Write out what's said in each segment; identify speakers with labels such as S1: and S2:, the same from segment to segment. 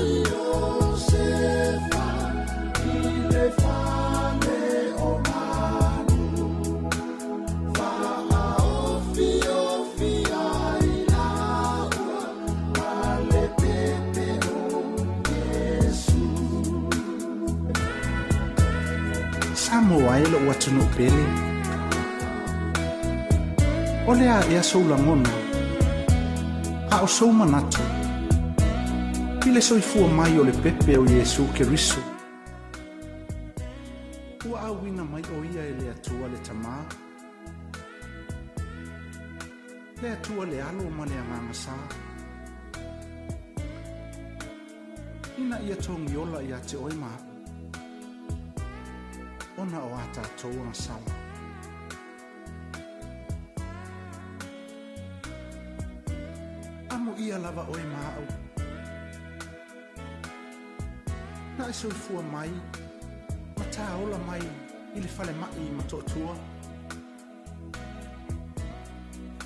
S1: Iosefa i le fale o manu, faaofiofi ai lāua ma le pepe o Iesu.
S2: Samoa e lo'u atunuu pele. O le a ea sou lagona, a o sou manatu, i le soifua mai o le pepe o Iesu Keriso? Ua auina mai o ia e le Atua le Tamā, le Atua le Alo ma le Agaga Sa, ina ia togiola ia te oe ma a'u, ona o a tatou agasala. Amuia lava oe ma a'u, na e soifua mai ma tāola mai i le falema'i i Motootua.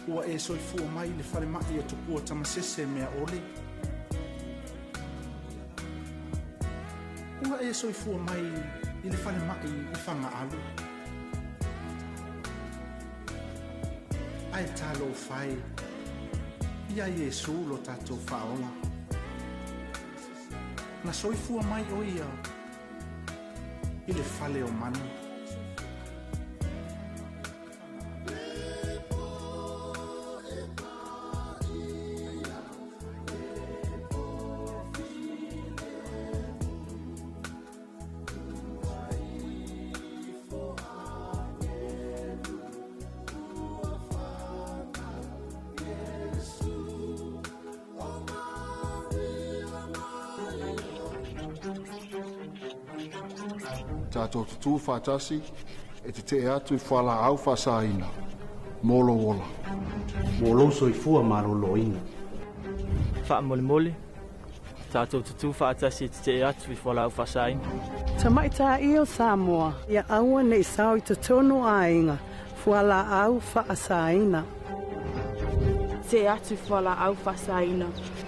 S2: Ua e soifua mai i le falema'i o Tupua Tamasese Meaole. Ua e soifua mai i le falema'i i Fagaalu. Ae talofa e ia Iesu lo tatou Faaola. Na soifua mai o ia i le fale o manu.
S3: Tatou tutū faatasi e tetee atu i fualaau faasaina mo lou ola.
S4: Mo lou soifua maloloina.
S5: Faamolemole, tatou tutū faatasi e tetee atu i fualaau faasaina.
S6: Tamaitai o Samoa, ia aua ne i sao i totonu o aiga, fualaau faasaina.
S7: Tetee atu i fualaau faasaina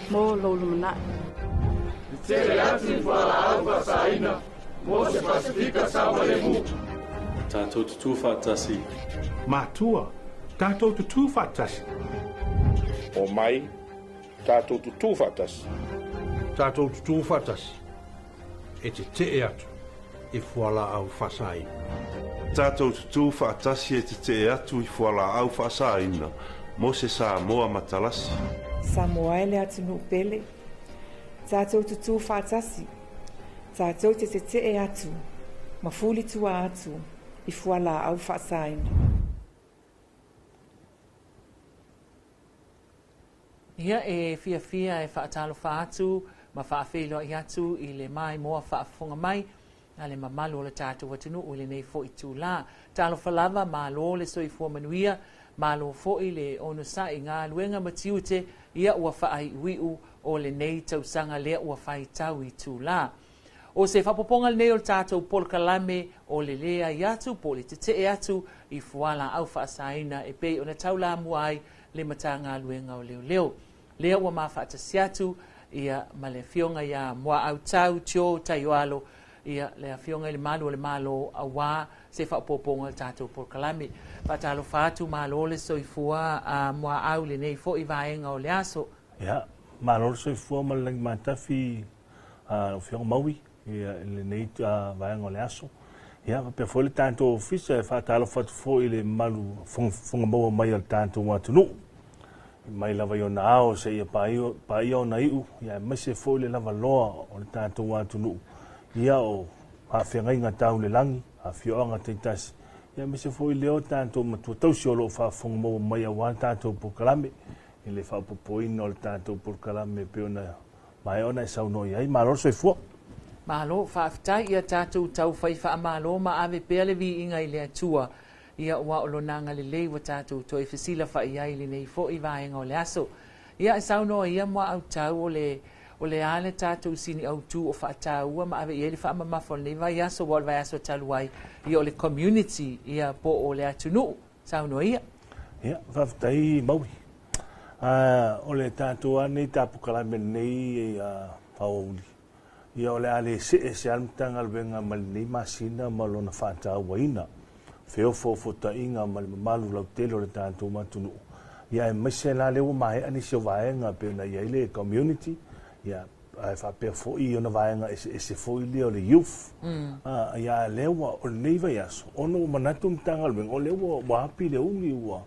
S7: mo lou lumanai.
S8: Tetee atu i fualaau faasaina mo se Pasefika saogalemu.
S9: Tatou tutū faatasi.
S10: Matua, tatou tutū faatasi.
S11: O mai, tatou tutū faatasi.
S10: Tatou tutū faatasi e tetee atu i fualaau faasaina.
S12: Tatou tutū faatasi e tetee atu i fualaau faasaina mo se Samoa matalasi.
S13: Samoa e le atunuu pele. Tatou tutū faatasi. Tatou te tetee atu ma fulitua atu i fualaau faasaina.
S14: Ia, e fiafia e faatalofa atu ma faafeiloai atu i le maimoa faafofoga mai a le mamalu o le tatou atunuu i lenei foi itulā. Talofa lava, malo le soifua manuia, malo foi le onosai i galuega ma tiute ia ua faaiuiu o lenei tausaga lea ua faitau itulā. O se faaopoopoga lenei o le tatou polokalame o le leai atu po o le tetee atu i fualaau faasaina e pei ona taulamua ai le Matagaluega o Leoleo. Lea ua ma faatasi atu ia ma le Afioga ia Muaautau Joe Taioalo, ia le Afioga i le Malu o le Malo auā se faaopoopoga o le tatou polokalame. Faatalofa atu, malo le soifua a Muaau i lenei foi vaega o le aso.
S15: Ia, malo le soifua ma le lagi matafi lau Afioga Maui i lenei vaega o le aso. Ia, faapea foi le tatou ofisa e faatalofa atu foi i le mamalu faafofoga maua mai o le tatou atunuu. Mai lava i ona ao seia paia ona iu, ia aemaise foi le lavaloa o le tatou atunuu. Ia o faafeagaiga tau le lagi, afioaga taitasi, ia aemaise foi lea o tatou matua tausi o lo o faafofoga maua mai aua le tatou polokalame i le faaopoopoina o le tatou polokalame e pei ona maea ona e saunoa i ai. Malo le soifua.
S14: Malo, faafetai. Ia tatou taufai faamalo ma ave pea le viiga i le Atua, ia aua o lona agalelei ua tatou toe fesilafa'i ai i lenei foi vaega o le aso. Ia e saunoa ia Muaautau o le o le a le tatou sini autu o faataua ma ave i ai le faamamafa o lenei vaiaso, aua o le vaiaso talu ai, ia o le community, ia po o le atunuu. Saunoa ia.
S15: Ia, faafetai Maui. O le tatou lava nei tapulakalamea lenei Aoauli. Ia o le a le see ese lava le Matagaluega ma lenei masina ma lona faatauaina, feofaofota'iga ma le mamalu lautele o le tatou atunuu, ia aemaise la lea ua maea nisi o vaega e pei ona i ai le community, ia ae faapea foi ona vaega eseese foi lea o le youth. Ia a lea ua o lenei vaiaso ona ua manatu le Matagaluega o lea ua api le uli ua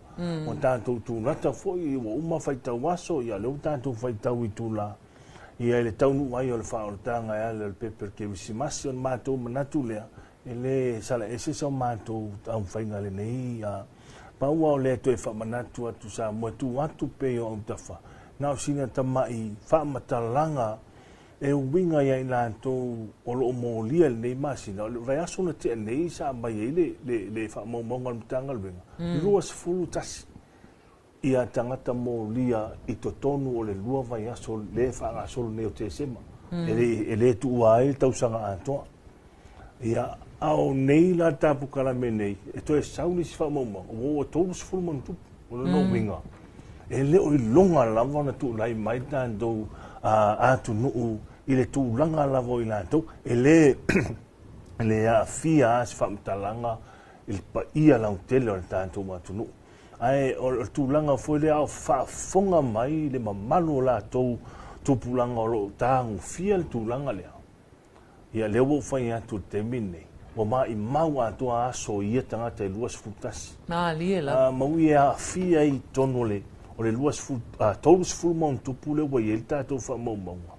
S15: tatou tulata foi ua uma faitau aso, ia lea ua tatou faitau itula ia i le taunuu ai o le faaolataga e ala i le pepe o le Kerisimasi. O le matou manatu lea, e le salaese sa matou taumafaiga lenei. Pau lava o lea e toe faamanatu atu Samoa e tuu atu pea i o autafa, na o sina tama'i faamatalaga e uiga ia i latou o lo o molia i lenei masina. O le vaiaso na tea nei sa aumai ai le faamaumauga a le Matagaluega, 21 ia tagata molia i totonu o le 2 vaiaso lea e faagasolo nei o Tesema, e le tuua ai le tausaga atoa. Ia, a o nei la le tapukalame nei, e toe sau nisi faamaumauga, ua 30+, o lona uiga, e le o iloga lava ona tulai mai le tatou atunuu i le tulaga lava o i latou, e le aafia lava se faamatalaga i le paia lautele o le tatou atunuu. Ae o le tulaga foi lea a o faafofoga mai le mamalu o latou tupulaga o lo o tagofia le tulaga lea. Ia lea ua ou fai atu i le taimi lenei, ua maimau atoa aso i ia tagata e 21.
S14: Malie lava.
S15: Ma ui e aafia ai i totonu o le o le 20, 30+ lea ua i ai le tatou faamaumauga.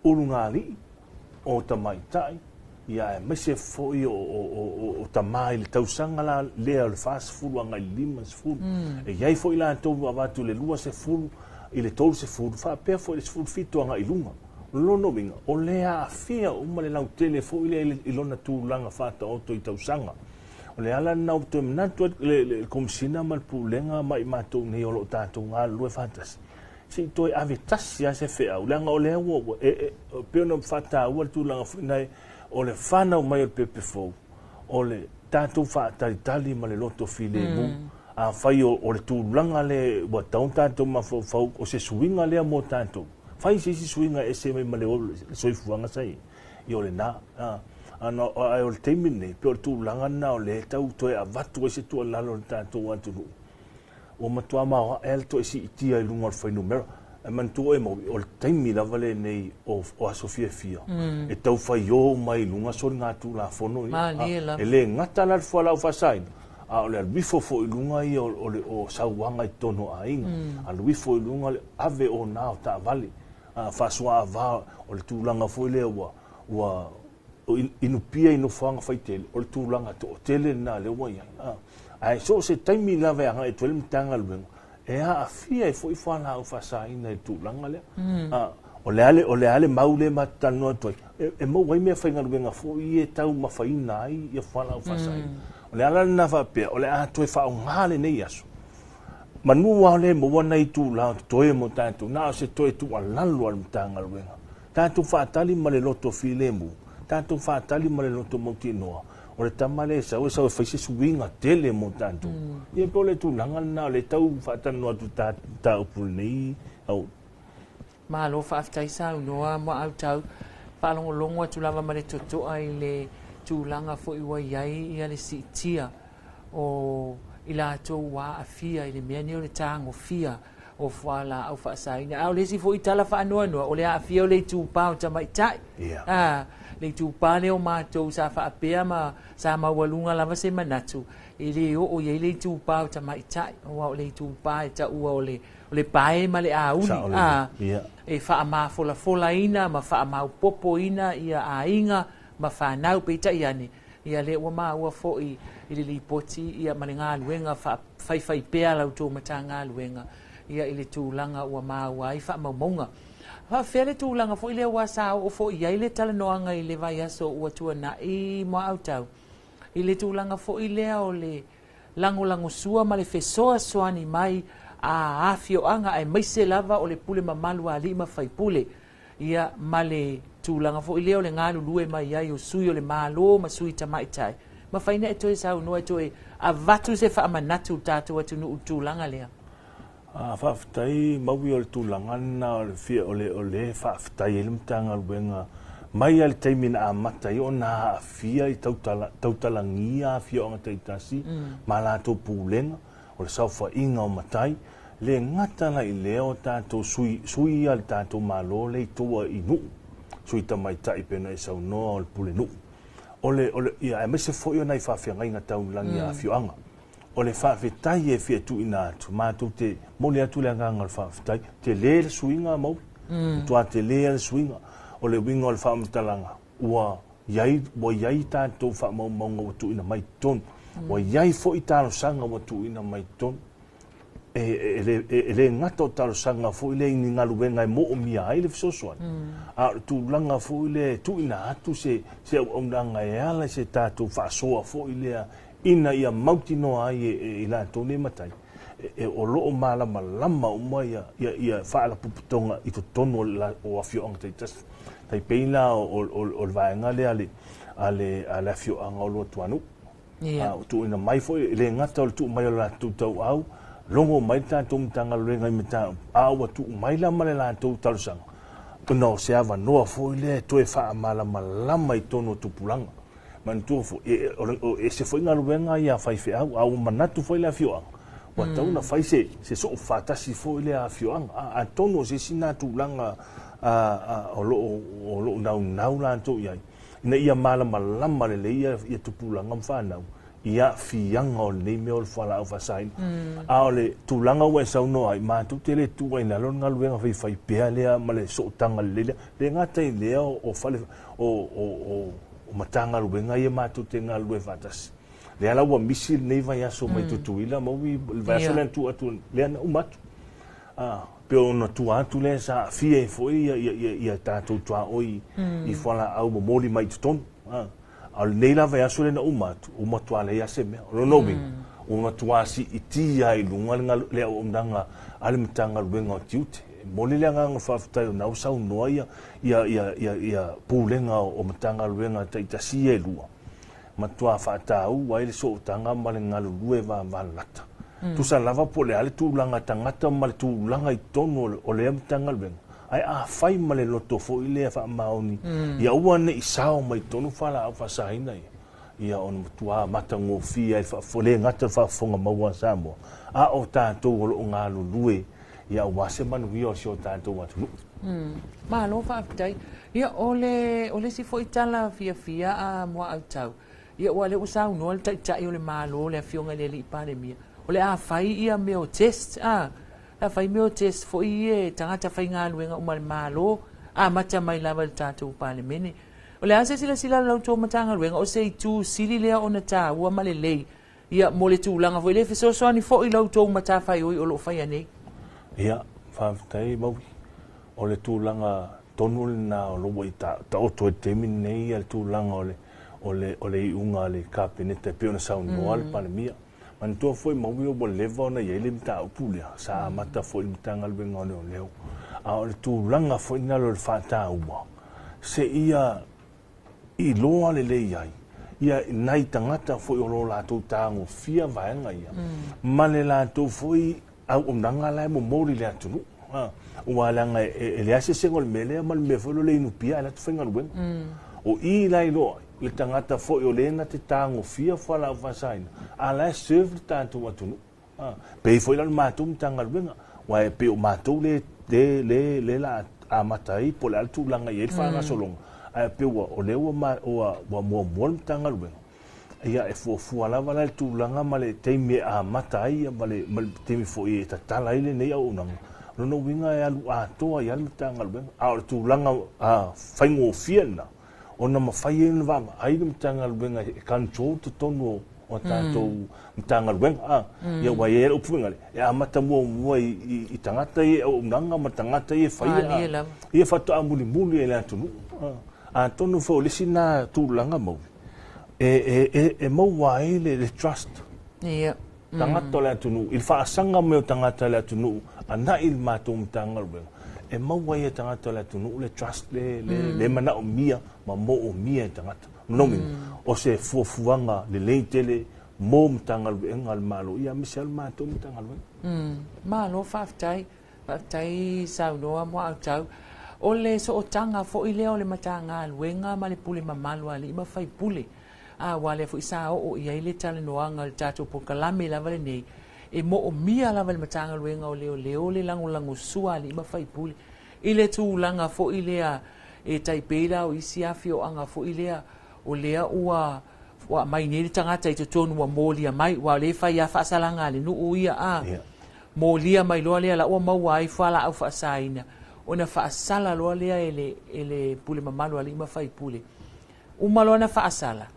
S15: Ulugalii, o tamaitai, ia aemaise foi o tama i le tausaga la lea o le 40 agai i le 50. E i ai foi latou ua avatu i le 20 i le 30, faapea foi i le 17 agai i luga. O lona uiga, o lea aafia uma le lautele foi lea i lona tulaga faataoto i tausaga. O le ala lena ua toe manatu ai le Komesina ma le Pulega ma i matou nei o lo o tatou galulue faatasi, se i toe ave tasi lava se feau, leaga o lea ua e pei ona faataua le tulaga foi lena o le fanau mai o le pepe fou, o le tatou faatalitali ma le loto filemu. Afai o le tulaga lea ua tatau ona tatou mafaufau, o se suiga lea mo tatou, fai se isi suiga e ese mai ma le soifuaga sa i ai, ia o lena. Ae o le taimi lenei, pei o le tulaga lena o lea e tau toe avatu ai se tuualalo i le tatou atunuu, ua matua maoae le toe siitia i luga o le fuainumera. Ae manatua oe Maui, o le taimi lava lenei o aso fiafia e tau faio uma ai i luga soligatulafono ia. E le gata la le fualaau faasaina, a o le alu ifo foi i luga ia o sauaga i totonu o aiga, alu ifo i luga le ave ona o taavale, faasuaava, o le tulaga foi lea ua inupia i nofoaga faitele, o le tulaga toatele lena lea ua i ai. Ae so o se taimi lava e agai atu ai le Matagaluega, e aafia ai foi fualaau faasaina i le tulaga lea. O le a le mau lea matou te talanoa atu ai, e maua ai meafaigaluega foi ia e taumafaina ai ia fualaau faasaina. O le ala lena faapea, o le a toe faaaoga lenei aso, manu lava o lea e maua nai itula o totoe mo tatou, na o se toe tuualalo a le Matagaluega. Tatou faatali ma le loto filemu, tatou faatali ma le loto mautinoa, o le tama lea e sau, e sau e fai se suiga tele mo tatou. Ia pei o le tulaga lena o lea e tau faatalanoa atu i le mataupu i lenei aoauli.
S14: Malo faafetai saunoa Muautau. Faalogologo atu lava ma le totoa i le tulaga foi ua i ai ia le siitia o i latou ua aafia i le mea nei o le tagofia o fualaau faasaina. A o le isi foi tala faanoanoa, o le aafia o le itupa o tamaitai. Yeah. Le itupa lea o matou sa faapea ma sa maualuga lava se manatu, e le oo i ai le itupa o tamaitai, aua o le itupa e taua o le, o le pae ma le auli. E faamafolafolaina ma faamaopopoina ia aiga ma fanau, peitai ane, ia lea ua maua foi i le lipoti ia ma le galuega faafaifai pea a la outou Matagaluega ia i le tulaga ua maua ai faamaumauga. Faafefea le tulaga foi lea ua sa oo foi i ai le talanoaga i le vaiaso ua tuanai Muautau i le tulaga foi lea o le lagolagosua ma le fesoasoani mai a afioaga aemaise lava o le pule mamalu a alii ma faipule ia ma le tulaga foi lea o le galulue mai ai o sui o le Malo ma sui tamaitai, mafai ona e toe saunoa e toe avatu se faamanatu i le tatou atunuu i le tulaga lea?
S15: Faafetai Maui o le tulaga lena o le fia o le o le faafetai ai le Matagaluega mai lava i le taimi na amata ai ona aafia i tautala, tautalagia afioaga taitasi ma latou pulega o le saofaiga o matai, le gata la i lea o tatou sui, sui a le tatou Malo lea i tua i nuu, sui tamaitai pei ona e saunoa o le pulenuu. O le, o le, ia, aemaise foi o nai faafeagaiga taulagi a afioaga. O le faafetai e fia tuuina atu, matou te momoli atu le agaga o le faafetai. Tele le suiga Maui, matua tele lava le suiga. O le uiga o le faamatalaga, ua i ai, ua i ai tatou faamaumauga ua tuuina mai i totonu. Ua i ai foi talosaga ua tuuina mai i totonu. E, e, e, e le gata o talosaga foi lea i ni galuega e moomia ai le fesoasoani, a o le tulaga foi lea e tuuina atu se, se auaunaga e ala i se tatou faasoa foi lea ina ia mautinoa ai e i latou nei matai, e, o lo o malamalama uma ia, ia, ia faalapotopotoga i totonu o, la, o afioaga taitasi. Tai pei la o, o, o le vaega lea a le, a le, a le afioaga o Luatuanuu. Yeah. A, tuuina mai foi, e le gata o le tuu mai o le latou tauau, logo mai le tatou Matagaluega i mataupu, a ua tuu mai la ma le latou talosaga, ona o se avanoa foi lea e toe faamalamalama i totonu o tupulaga. Manatua foi, e, o, ese foi galuega ia a faifeau, a ua manatu foi le afioaga, ua tatau ona fai se, se soo faatasi foi lea a afioaga. A, atonu o se isi lena tulaga a, a, o lo o, o lo o naunau latou i ai, ina ia malamalama lelei ia, ia tupulaga ma fanau i aafiaga o lenei mea o le fualaau faasaina. A o le tulaga ua e saunoa ai, matou te le tuua i lalo le galuega faifaipea lea ma le sootaga lelei lea. Le gata i lea o fale, o, o, o, o Matagaluega ia matou te galulue faatasi. Lea la ua misi lenei vaiaso mai Tutuila, Maui, le vaiaso lea na tuu atu, lea na uma atu. Pei ona tua atu lea sa aafia ai foi ia, ia, ia, ia tatou tuaoi i fualaau momoli mai i totonu. A o lenei la vaiaso lea na uma atu, ua matua leai lava se mea. O lona uiga, ua matua siitia ai i luga le, le auaunaga a le Matagaluega o Tiute. E momoli le agaga o le faafetai o lena ua saunoa ia, ia, ia, ia, ia Pulega o Matagaluega taitasi ia e lua, matua faataua ai le sootaga ma le galulue vavalalata. Tusa lava po o le a le tulaga tagata ma le tulaga i totonu o lea Matagaluega, ae afai ma le loto foi lea faamaoni, ia aua ne i sao mai totonu fualaau faasaina ia, ia ona matua matagofie ai le le gata le faafofoga maua a Samoa, a o tatou o lo o galulue ia aua se manuia o si o tatou atunuu.
S14: Malo faafetai. Ia, o le, o le isi foi tala fiafia a Muaau ia ua lea ua saunoa le Taitai o le Malo, le Afioga i le Alii Palemia, o le a fai ia mea o test, a, le a fai mea o test foi e tagata faigaluega uma a le Malo, amata mai lava i le tatou Palemene. O le a se silasila a la outou Matagaluega, o se itu sili lea ona taua ma lelei, ia, mo le tulaga foi lea e fesoasoani foi i la outou matafaioi o lo o faia nei?
S15: Ia, faafetai Maui. O le tulaga tonu lena o lo o ua taoto ai i le taimi lenei le tulaga o le, o le, o le iuga a le Kapeneta e pei ona saunoa le Palemia. Manatua foi Maui ua leva ona i ai le mataupu lea, sa amata foi i le Matagaluega o Leoleo. A o le tulaga foi lena o le faataua, seia iloa lelei ai ia nai tagata foi o lo o latou tagofia vaega ia, ma le latou foi auaunaga la e momoli i le atunuu. Aua leaga e leai se eseesega o le mea lea ma le mea foi lea o le inupia ae alu atu faigaluega. O i la e iloa ai le tagata foi o lea na te tagofia fualaau faasaina, a la e serve le tatou atunuu. Pei foi la o le matou Matagaluega, aua e pei o matou lea le, le, le la amata ai po o le a le tulaga e i ai le faagasologa, ae pei ua, o lea ua, ua, ua muamua le Matagaluega. Ia, e fuafua lava la le tulaga ma le taimi e amata ai ma le, ma le taimi foi e tatala ai lenei auaunaga. O lona uiga e alu atoa ai lava le Matagaluega. A o le tulaga faigofie lena, ona mafai ai ona vaavaai le Matagaluega e control totonu o tatou Matagaluega. Ia aua e i ai le upu foi lea, e amata muamua i tagata ia i auaunaga ma tagata ia e faia, ia faatoa mulimuli ai i le atunuu. Atonu foi o le isi lena tulaga Maui, e maua ai le trust.
S14: Ia.
S15: Tagata o le atunuu, i le faasaga mai o tagata o le atunuu anai i le matou Matagaluega, e maua ai e tagata o le atunuu le trust le, le, le manaomia ma moomia e tagata. Lona uiga, o se fuafuaga lelei tele mo Matagaluega a le Malo, ia aemaise lava le matou Matagaluega.
S14: Malo faafetai. Faafetai saunoa Muautau. O le sootaga foi lea o le Matagaluega ma le pule mamalu a alii ma faipule, aua lea foi sa oo i ai le talanoaga o le tatou polokalame lava lenei, e moomia lava e le Matagaluega o Leoleo le lagolagosua a alii ma faipule i le tulaga foi lea e tai pei la o isi afioaga foi lea o lea ua ua aumai nei le tagata i totonu ua molia mai, aua o lea e fai lava faasalaga a le nuu ia, a molia mai loa lea la ua maua ai fualaau faasaina, ona faasala loa lea e le, e le pule mamalu a alii ma faipule. Uma loa ona faasala,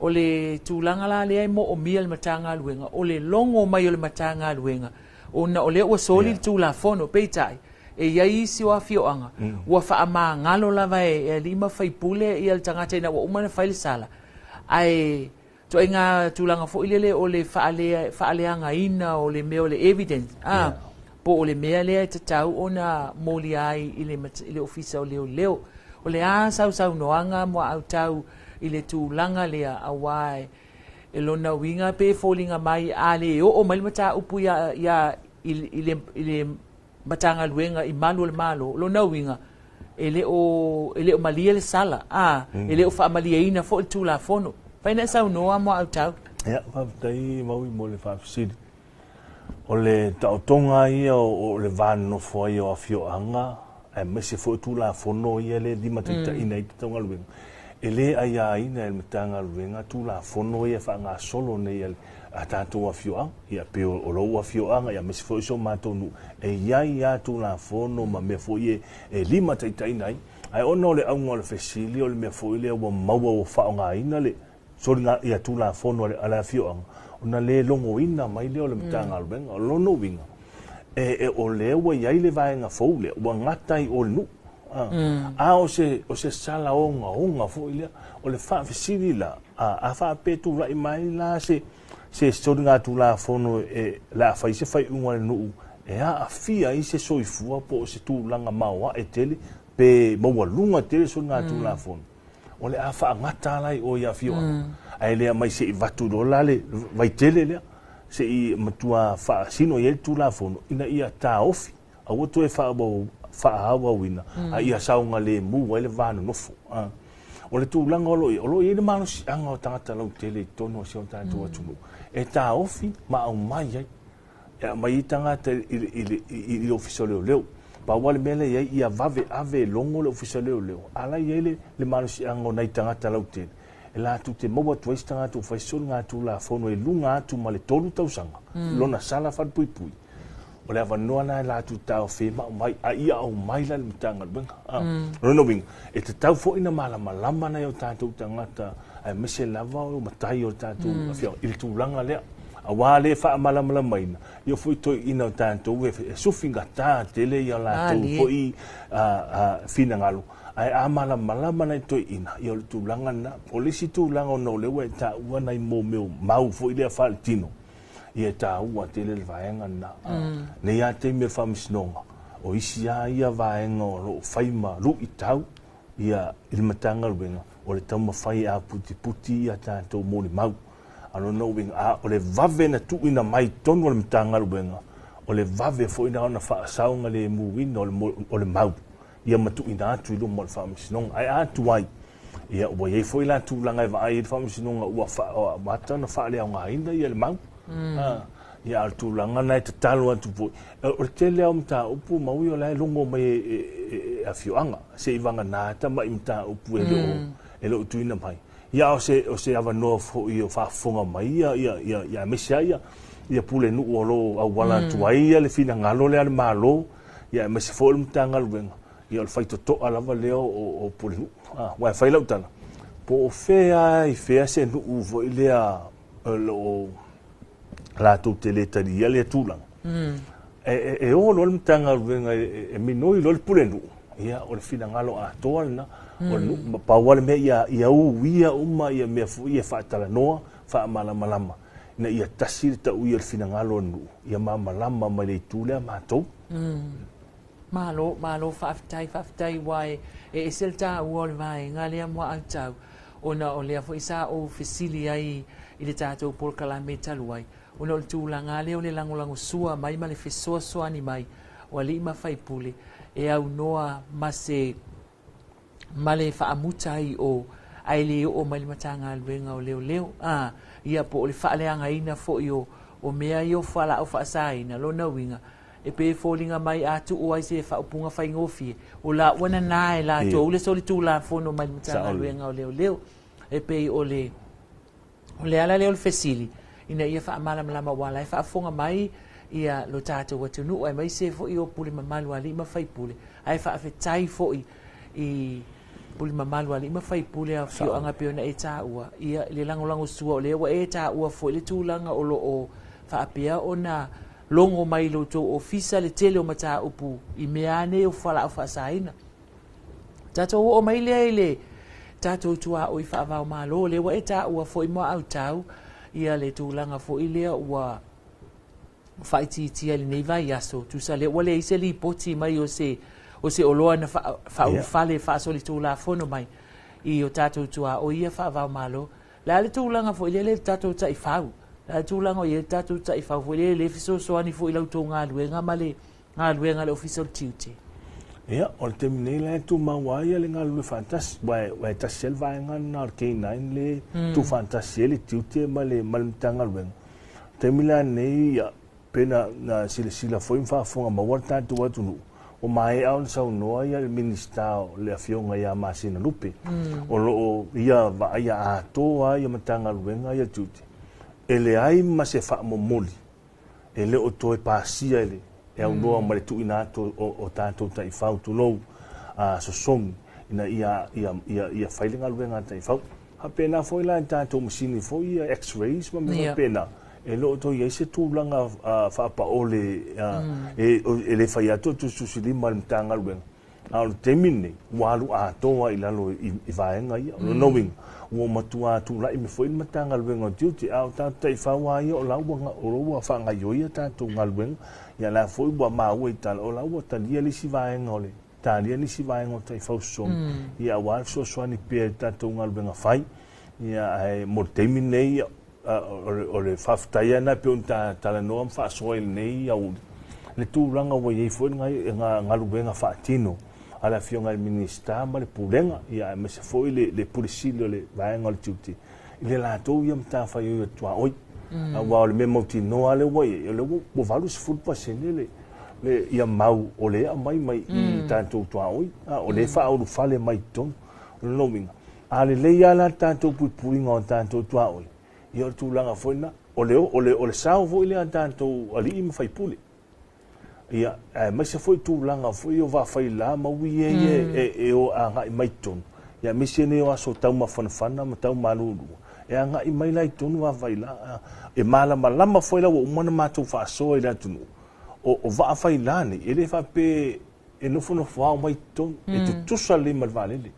S14: o le tulaga la lea e moomia e le Matagaluega, o le logo mai o le Matagaluega, ona o lea ua soli le Tulafono, peitai, e i ai isi o afioaga ua faamagalo lava e alii ma faipule ia le tagata ina ua uma ona fai le sala, ae ituaiga tulaga foi lele o le faale, faaleagaina o le mea o le evidence, a, po o le mea lea e tatau ona molia ai i le, i le Ofisa o Leoleo. O le a sausaunoaga muaau i le tulaga lea, auā e lona uiga pe foliga mai a le oo mai le mataupu ia, ia i, i, le, i le Matagaluega i malu o le Malo, o lona uiga e le o, e le o malie le sala, a, e le o faamalieina foi le Tulafono. Fai na e saunoa Muautau.
S15: Ia, faafetai Maui mo le faafesili. O le taotoga ia o le va nonofo ai o afioaga aemaise foi o Tulafono ia le limataitaiina ai le Matagaluega, e le aiaina e le Matagaluega Tulafono ia e faagasolo nei a a tatou afioaga, ia pei o lou afioaga, ia aemaise foi o si o matou nuu, e i ai lava Tulafono ma mea foi e limataitaiina ai. Ae ona o le auga o le fesili, o le mea foi lea ua maua ua faaaogaina le soliga, ia Tulafono a le afioaga, ona le logoina mai lea o le Matagaluega. O lona uiga, e, o lea ua i ai le vaega fou lea, ua gata ai o le nuu. A o se, o se sala ogaoga foi lea. O le faafesili la, a faapea e tulai mai la se, se soligatulafono e, le a fai se faaiuga a le nuu e aafia ai se soifua po o se tulaga maoae tele pe maualuga tele soligatulafono, o le a faagata la i o i afioaga. Ae le aumai se i vatu loa la le vaitele lea, se i matua faasino i ai le Tulafono ina ia taofi, aua toe faaauauina, a ia saogalemu ai le va nonofo. O le tulaga o lo o i ai, o lo o i ai le malosiaga o tagata lautele i totonu o si o tatou atunuu e taofi ma aumai ai, e aumai ai tagata i le Ofisa o Leoleo. Pau lava le mea lea e i ai, ia vave ave e logo le Ofisa o Leoleo, a la e i ai le malosiaga o nai tagata lautele e latou te maua atu ai se tagata ua fai soligatulafono i luga atu ma le 3 tausaga, lona sala falepuipui. O le avanoa lena e latou taofi ai ma aumai, a ia aumai la i le Matagaluega. O lona uiga, e tatau foi ona malamalama nai o tatou tagata, aemaise lava o matai o le tatou afioaga i le tulaga lea. Aua le faamalamalamaina, ia foi toeaiina o tatou e sufigata tele ia latou foi finagalo, ae a malamalama nai toeaiina, ia o le tulaga lena. O le isi tulaga ona o lea ua e taua nai mea o mau foi lea faaletino, ia e taua tele le vaega lena. Nei lava taimi o le faamasinoga, o isi lava ia vaega o lo o fai ma luitau ia i le Matagaluega, o le taumafai e aputiputi ia tatou molimau. A lona uiga, a o le vave na tuuina mai i totonu o le Matagaluega, o le vave foi lena ona faasaogalemuina o le mau ia ma tuuina atu i luma o le Faamasinoga. Ae a tuai, ia ua i ai foi la tulaga e vaai ai le Faamasinoga ua amata ona faaleaogaina ia le mau. Ia a o le tulaga lena e tatalo atu foi, o le tele lava o mataupu Maui o la e logo mai e afioaga, seivagana tamai mataupu e le o tuuina mai. Ia a o se avanoa foi o faafofoga mai ia, ia aemaise lava ia pulenuu o lo o auala atu ai le finagalo lea a le Malo, ia aemaise foi o le Matagaluega, ia o le faitotoa lava lea o pulenuu. Aua e fai lau tala, po o fea lava i fea se nuu foi lea o lo o latou te le talia lea tulaga, e o loa le Matagaluega e minoi loa le pulenuu, ia o le finagalo atoa lena o le nuu. Pau lava le mea ia uia uma ia mea foi ia faatalanoa, faamalamalama, ina ia tasi le tauia o le finagalo o le nuu, ia malamalama mai le itu lea matou.
S14: Malo, malo faafetai, faafetai aua e ese le taua o le vaega lea Muautau, ona o lea foi sa ou fesili ai i le tatou polokalame talu ai, ona o le tulaga lea o le lagolagosua mai ma le fesoasoani mai o alii ma faipule e aunoa ma se ma le faamuta ai o ae le oo mai le Matagaluega o Leoleo, a, ia po o le faaleagaina foi o, o mea ia o fualaau faasaina, lona uiga, e pei e foliga mai a tuu ai se faaupuga faigofie, o la ua nana e latou le solitulafono mai le Matagaluega o Leoleo. E pei o le, o le ala lea o le fesili, ina ia faamalamalama aua o la e faafofoga mai ia lo tatou atunuu aemaise foi o pule mamalu a alii ma faipule, ae faafetai foi i pule mamalu a alii ma faipule a afioaga pei ona e taua, ia le lagolagosua o lea ua e taua foi le tulaga o lo o faapea ona logo mai i lo outou ofisa le tele o mataupu i mea lava nei o fualaau faasaina. Tatou oo mai lea i le tatou tuaoi faava-o-Malo, lea ua e taua foi Muautau ia le tulaga foi lea ua faaitiitia i lenei vaiaso, tusa lea ua leai se lipoti mai o se o se oloa na faaulufale faasolitulafono mai i o tatou tuaoi ia faava-o-Malo. O le a le tulaga foi lele i le tatou taifau? O le a le tulaga o i ai le tatou taifau foi lele e fesoasoani foi i la outou galuega ma le galuega a le Ofisa o le Tiute?
S15: Ia, o le taimi nei la e tumau ai le galulue faatasi, aua e tasi lava le vaega lena o le K9 lea e tuufaatasi ai le tiute ma le Matagaluega. O le taimi la lenei, ia, pei na silasila foi ma faafofoga maua le tatou atunuu, ua maea ona saunoa le Minisita o le Afioga ia Masina Lupe, o lo o ia vaaia atoa lava Matagaluega ia tiute, e leai ma se faamomoli e le o toe pasia e e aunoa ma le tuuina atu o tatou taifau, tulou, sosogi ina ia fai le galuega a taifau. Faapena foi la i tatou masini foi ia x-rays ma mea faapena, e le o toe i ai se tulaga faapaole e le fai atu o tusitusilima a le Matagaluega. A o le taimi lenei, ua alu atoa i lalo i vaega ia. O lona uiga, ua matua tulai mai foi le Matagaluega o Tiute, a o tatou taifau lava ia o la ua faagaoioi a tatou galuega. Ia la foi ua maua i tala, o la ua talia le isi vaega o le talia nisi vaega o taifau sosogi, ia aua le fesoasoani pea i le tatou galuega fai. Ia ae mo le taimi lenei, o le faafetai lava lena e pei ona talanoa ma faasoa i lenei aoauli, le tulaga ua i ai foi le galuega faatino a le Afioga i le Minisita ma le Pulega, aemaise foi le Pule Sili o le Vaega o le Tiute i le latou ia matafaioi o le tuaoi. Aua o le mea mautinoa lava lea ua i ai, o lea ua 80% le ia mau o lea e aumai mai i tatou tuaoi, o lea e faaulufale mai i totonu. O lona uiga, A lelei lava la le tatou puipuiga o tatou tuaoi, ia o le tulaga foi lena. O le, o le, o le sao foi lea a tatou alii ma faipule. Ia, aemaise foi tulaga foi o vaafaila ma ui ia mm. e, e, e o agai mai totonu. Ia, aemaise nei o aso taumafanafana ma taumalulua. E agai mai la i totonu vaafaila. E malamalama foi la ua uma ona matou faasoa i le atunuu. O, o vaafaila nei, e le faapea e nofonofo ao mai totonu, e tutusa lelei ma le vaalele.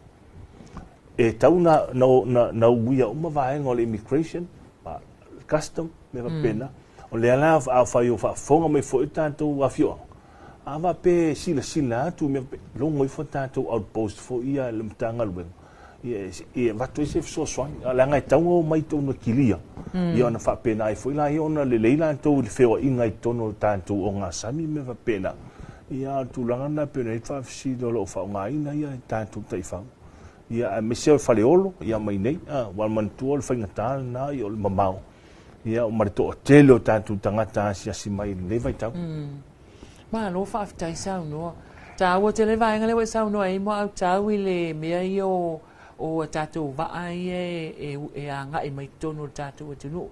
S15: E tau na, na, na, na uia uma vaega o le immigration, custom, mea faapena. O lea la a fai o faafofoga mai foi tatou afioaga, a faapea e silasila atu mea faapea, logo ifo tatou outpost foi ia le Matagaluega, ia e avatu ai se fesoasoani. Leaga e tatau ona omai i totonu e kilia, ia ona faapena ai foi laia ona lelei latou i le feoaiga i totonu o tatou ogasami ma mea faapena. Ia a o le tulaga lena pei ona i ai le faafesili o lo o faaaogaina ia tatou taifau. Ia aemaise o le Faleolo ia ma i inei, aua manatua o le faigata lena ia o le mamao ia ma le toatele o tatou tagata asiasi mai i lenei vaitau.
S14: Malo faafetai saunoa. Taua tele le vaega lea ua e saunoa ai Muautau i le mea ia o o a tatou vaa ia e, e agai mai totonu o le tatou atunuu.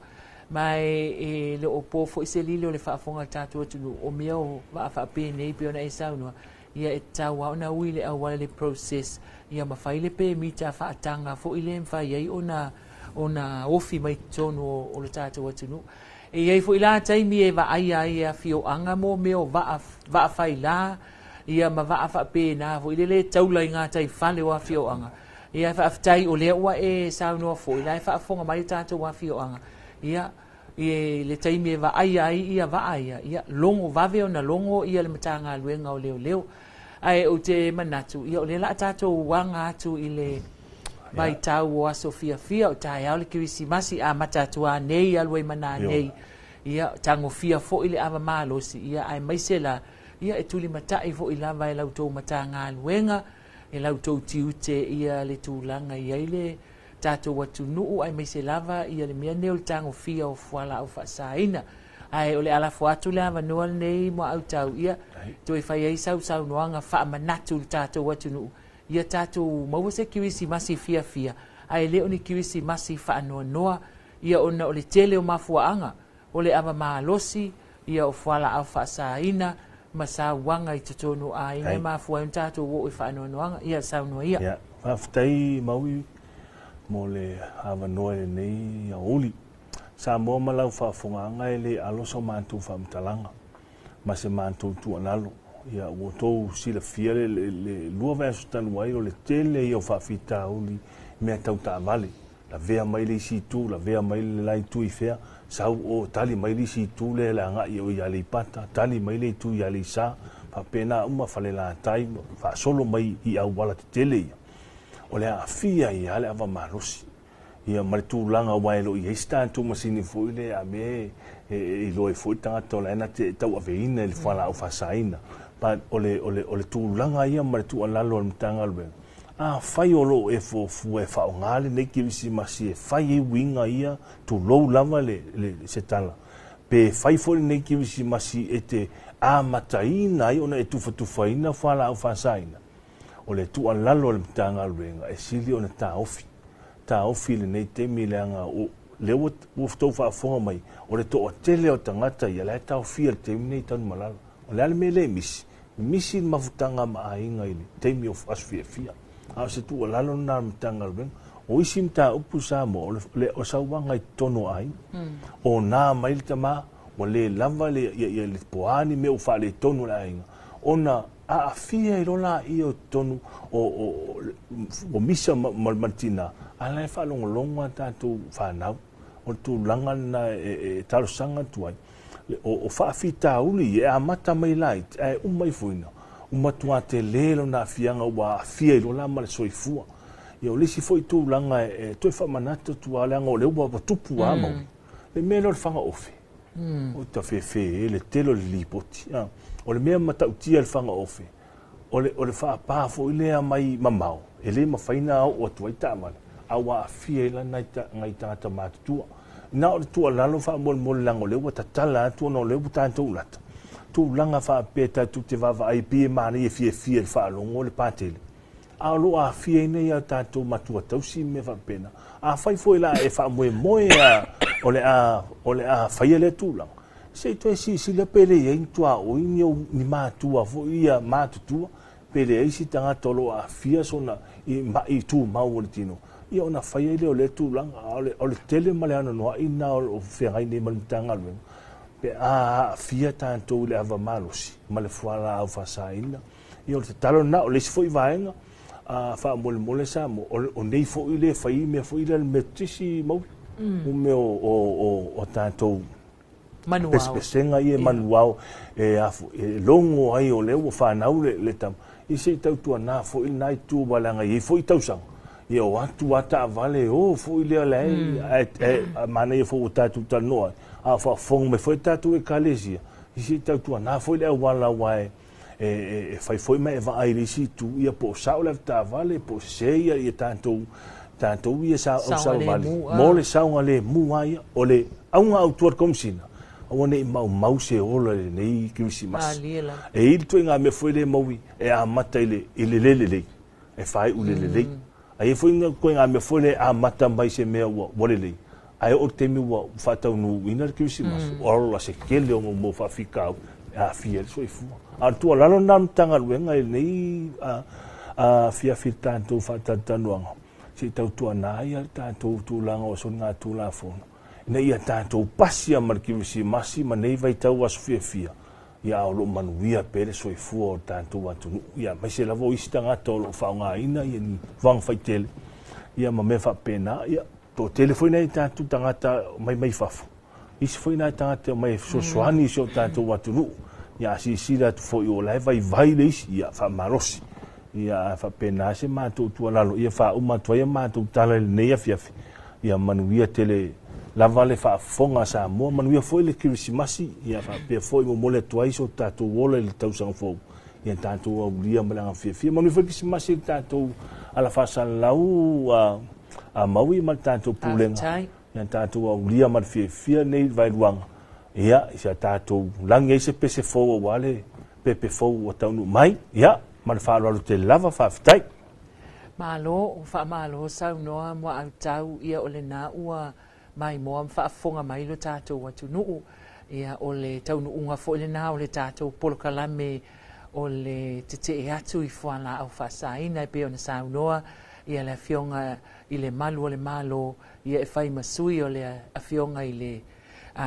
S14: Ma e, e le o po foi se lilo i le faafofoga a le tatou atunuu, o mea o vaa faapenei pei ona e saunoa, ia e tatau lava ona ui le auala i le process ia ma fai le pemita faataga foi lea e mafai ai ona ona ofi mai totonu o, o le tatou atunuu. E i ai foi la taimi e vaaia ai e afioaga mo mea o vaa, vaa faila, ia ma vaa faapena foi lele e taula i gataifale o afioaga. Ia faafetai o lea ua e saunoa foi, la e faafofoga mai tatou afioaga. Ia, i le taimi e vaaia ai ia vaa ia, ia logo vave ona logo ia le Matagaluega o Leoleo. Ae ou te manatu, ia o lea la a tatou aga atu i le Vaitau o aso fiafia o taeao le Kerisimasi amata atu anei alu ai ma nanei. Ia, tagofia foi le ava malosi, ia, aemaise la, ia, e tulimatai foi lava e la outou Matagaluega, e la outou tiute, ia, le tulaga i ai le tatou atunuu, aemaise lava, ia, le mea nei o le tagofia o fualaau faasaina. Ae o le a lafo atu le avanoa lenei Muautau, ia, toe fai ai sau saunoaga faamanatu i le tatou atunuu, Ia tatou maua se Kerisimasi fiafia, ae le o ni Kerisimasi faanoanoa, ia ona o le tele o mafuaaga, o le ava malosi, ia o fualaau faasaina, ma sauaga i totonu o aiga e mafua ai ona tatou oo i faanoanoaga. Ia, saunoa ia.
S15: Ia, faafetai Maui mo le avanoa i lenei aoauli. Samoa ma lau faafofogaaga e le alo so matou faamatalaga. ma se matou tuualalo. Ia, ua outou silafia le lua vaiaso talu ai, o le tele ia o faafitauli i mea tau taavale. Lavea mai le isi itu, lavea mai le la itu i fea, sau o, tali mai le isi itu lea le agai o i Aleipata, tali mai le itu i Aleisa, faapena uma Falelatai, faasolo mai i auala tetele ia. O le aafia ai lava le ava malosi. Ia ma le tulaga aua e le o i ai se tatou masini foi lea a mea e iloa ai foi le tagata o la e na te tauaveina i le fualaau faasaina. But o le, o le, o le tulaga ia ma le tuualalo a le Matagaluega, afai o lo o e fuafua e faaaoga lenei Kerisimasi e fai ai uiga ia, tulou lava le, le, se tala, pe fai foi lenei Kerisimasi e te amataina ai ona e tufatufaina fualaau faasaina, o le tuualalo a le Matagaluega e sili ona taofi taofi i lenei taimi leaga o lea ua outou faafofoga mai, o le toatele o tagata ia la e taofia i le taimi lenei i Tanumalala. O le a le mea lea e misi? Misi le mafutaga ma aiga i le taimi o aso fiafia. A o se tuualalo lena a le Matagaluega. O isi mataupu i Samoa, o le sauaga i totonu o aiga. O na mai le tama, ua le lava le po a ni mea ua faaletonu o le aiga, ona aafia ai loa laia o totonu o misa ma le tina, a la e faalogologo a tatou fanau. O le tulaga lena e talosaga atu ai. O faafitauli ia e amata mai laiti ae uma ifoina, ua matua tele lona aafiaga ua aafia ai loa la ma le soifua. Ia o le isi foi tulaga e toe faamanatu atu lava leaga o lea ua tupu lava Mauli, le mea lea o le faga ofe. O tafefe e le tele o le lipoti. O le mea matautia i le faga ofe, o le, o le faapa foi lea mai mamao, e le mafai ona oo atu ai taavale, a ua aafia ai la nai, nai tagata matutua. Na o le tuualalo faamolemole leaga o lea ua tatala atu ona o lea ua tatou lata. Tulaga faapea tatou te vaavaai pei e manaia fiafia i le faalogo le patele. A o lo o aafia ai a tatou matua tausi ma mea faapena. Afai foi la e faamoemoe a o le a o le a faia lea tulaga, se i toe silasila pe le i ai ni tuaoi ni, ni matua foi ia matutua, pe leai se tagata o lo o aafia sona i ma'i tumau o le tino, ia ona fai ai lea o lea tulaga. A o le tele ma le anoanoai lena o lo o feagai nei ma le Matagaluega, pe a aafia tatou i le ava malosi ma le fualaau faasaina. Ia o le tatalo lena. O le isi foi vaega, faamolemole Samoa, o nei foi lea e fai mea foi lea le Metotisi Mauli, o mea o tatou pesepesega ia manuao e logo ai o lea ua fanau le tama, ia se i tautuana foi lena itu aua leaga e i ai foi tausaga, ia o atu lava taavale o foi lea la e manaia foi ua tatou talanoa ai, a o faafofoga mai foi tatou Ekalesia, ia se i tautuana foi le auala aua e e fai foi ma e vaai i le isi itu, ia po o sao le avetaavale, po o sese ia, ia tatou, tatou ia sa,
S14: saogalemu
S15: mo le saogalemu lava ia. O le auga autu a le Komesina, aua ne i maumau se ola i lenei Kerisimasi. E i ai le ituaiga mea foi lea e maui e amata i le, i le le lelei, e faaiu i le lelei. A i ai foi ituaiga mea foi lea e amata mai i se mea ua, ua lelei, ae oo i le taimi ua faataunuuina le Kerisimasi, ua ola se tele o mau faafitauli e aafia ai le soifua. A o le tuualalo lena a le Matagaluega i lenei afiafi i le tatou faatalatalanoaga, se i tautuana ai le tatou tulaga o soligatulafono, ina ia tatou pasia ma le Kerisimasi ma nei vaitau aso fiafia, ia a o lo o manuia pea le soifua o le tatou atunuu, ia aemaise lava o isi tagata o lo o faaaogaina ia ni vaga faitele, ia ma mea faapena. Ia, toatele foi nai tatou tagata mai mai fafo, isi foi nai tagata e omai e fesoasoani i si o tatou atunuu. Ia a silasila atu foi o la e vaivai le isi, ia faamalosi. Ia ae faapena se matou tuualalo ia faauma atu ai a matou tala i lenei afiafi, ia manuia tele lava le faafofoga a Samoa, manuia foi le Kerisimasi, ia faapea foi momoli atu ai so tatou ola i le tausaga fou, ia tatou aulia ma le agaga fiafia. Manuia foi le Kerisimasi i le tatou ala faasalalau a Maui ma le tatou Pulega, ia tatou aulia ma le fiafia nei vaeluaga, ia i sa tatou lagi ai se pese fou aua le pepe fou ua taunuu mai, ia ma le faaaloalo tele lava, faafetai.
S14: Malo, faamalo saunoa Muaau ia o lena ua maimoa ma faafofoga mai lo tatou atunuu. Ia o le taunuuga foi lena o le tatou polokalame o le tetee atu i fualaau faasaina e pei ona saunoa ia le Afioga i le Malu o le Malo ia e fai ma sui o le Afioga i le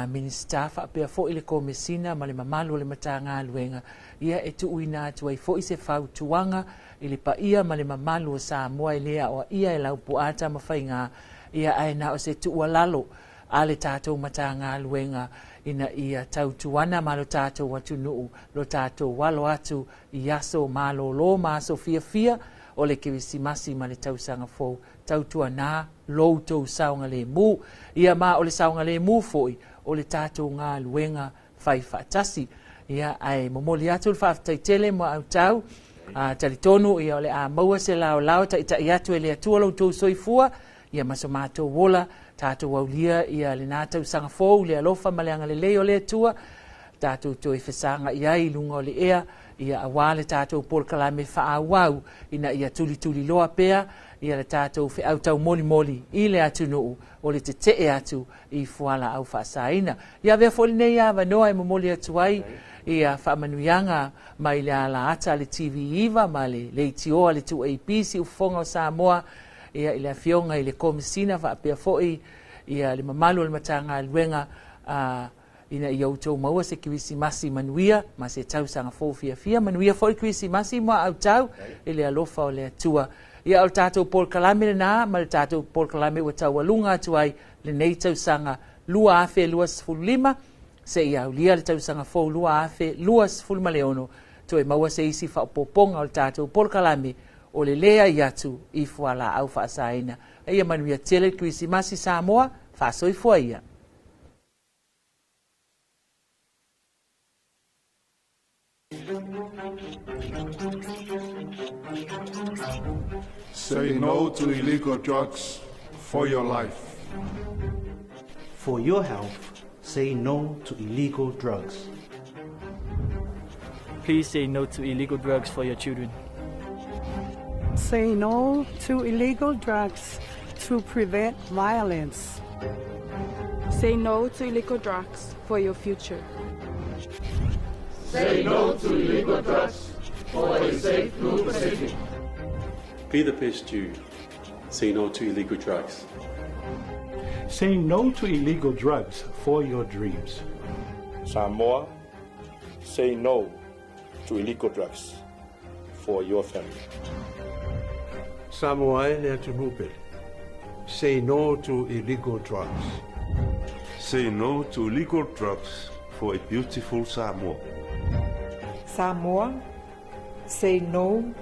S14: Minisita faapea foi le Komesina ma le mamalu o le Matagaluega ia e tuuina atu ai foi se fautuaga i le paia ma le mamalu o Samoa e lē aoaia e Laupua Tamafaiga ia ae na o se tuualalo a le tatou Matagaluega ina ia tautuana ma lo tatou atunuu lo tatou alo atu i aso malōlō ma aso fiafia o le Kerisimasi ma le tausaga fou tautuanā lo outou saogalēmū ia ma o le saogalēmū foi o le tatou galuega fai faatasi. Ia ae momoli atu le faafetai tele Muaau talitonu ia o le a maua se laolao taʻitaʻi atu e le Atua lo outou soifua ia ma so matou ola tatou aulia ia lenā tausaga fou le alofa ma le agalelei o le Atua tatou toe fesagaʻi ai i luga o le ea ia auā le tatou polokalame faaauau ina ia tulituliloa pea ia le tatou feau taumolimoli i le atunuu o le tetee atu i fualaau faasaina. Ia avea foi lenei avanoa e momoli atu ai ia faamanuiaga mai le alaata a le TV9 ma le leitioa a le 2AP Siufofoga o Samoa ia i le Afioga i le Komesina faapea foi ia le mamalu o le Matagaluega ina ia outou maua se Kerisimasi manuia ma se tausaga fou fiafia. Manuia foi le Kerisimasi Muaau i le alofa o le Atua. Ia o le tatou polokalame lenā ma le tatou polokalame ua taualuga atu ai lenei tausaga 2025 seia aulia le tausaga fou 2026 toe maua se isi faaopoopoga o le tatou polokalame o le leai atu i fualaau faasaina. Ia manuia tele le Kerisimasi Samoa, faasoifua ia.
S3: Say no to illegal drugs for your life.
S4: For your health, say no to illegal drugs.
S5: Please say no to illegal drugs for your children.
S6: Say no to illegal drugs to prevent violence.
S7: Say no to illegal drugs for your future.
S8: Say no to illegal drugs for a safe Blue Pacific.
S9: Be the best you. Say no to illegal drugs.
S2: Say no to illegal drugs for your dreams.
S11: Samoa, say no to illegal drugs for your family.
S10: Samoa e le atunuu pele. Say no to illegal drugs.
S12: Say no to illegal drugs for a beautiful Samoa.
S13: Samoa, say no.